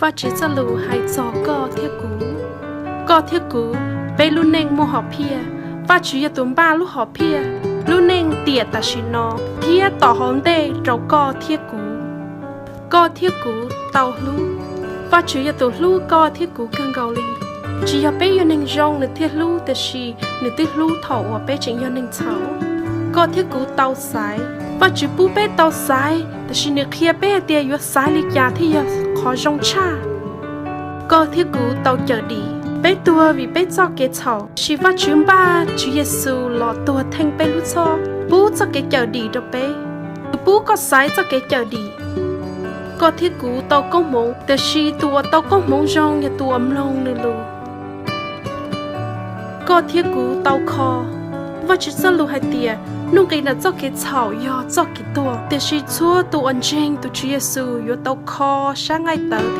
Vajtswv txoj lus hais txog koj thiab kuv. Koj thiab kuv, peb lub neej muaj hom phiaj. Vajtswv yog tus npaj lub hom phiaj, lub neej tiam tam sim no thiab tom hauv ntej rau koj thiab kuv. Koj thiab kuv tau hlub. Vajtswv yog tus hlub koj thiab kuv kawg nkaus li. Tsis yog peb yog neeg zoo nws thiaj hlub, tiam sis nws twb hlub thaum uas peb tseem yog neeg txhaum. Koj thiab kuv tau xaiv. Vajtswv pub peb tau xaiv, tiam sis nws qhia peb hais tias yuav xaiv li cas thiaj yog qhov zoo tshaj. Koj thiab kuv tau cawm dim. Peb tuag vim peb txoj kev txhaum, tiam sis Vajtswv npaj Tswv Yexus los tuag theej peb lub txhoj, pub txoj kev cawm dim rau peb. Nws pub koj xaiv txoj kev cawm dim. Koj thiab kuv tau koob hmoov, tiam sis tus uas tau koob hmoov zoo yog tus uas mloog nws lus. Koj thiab kuv tau kho. Vajtswv txoj lus hais tias nuj nqis ntawm txoj kev txhaum yog txoj kev tuag, tiam sis txhua tus uas ntseeg tus Tswv Yexus yuav tau kho sab nqaij tawv.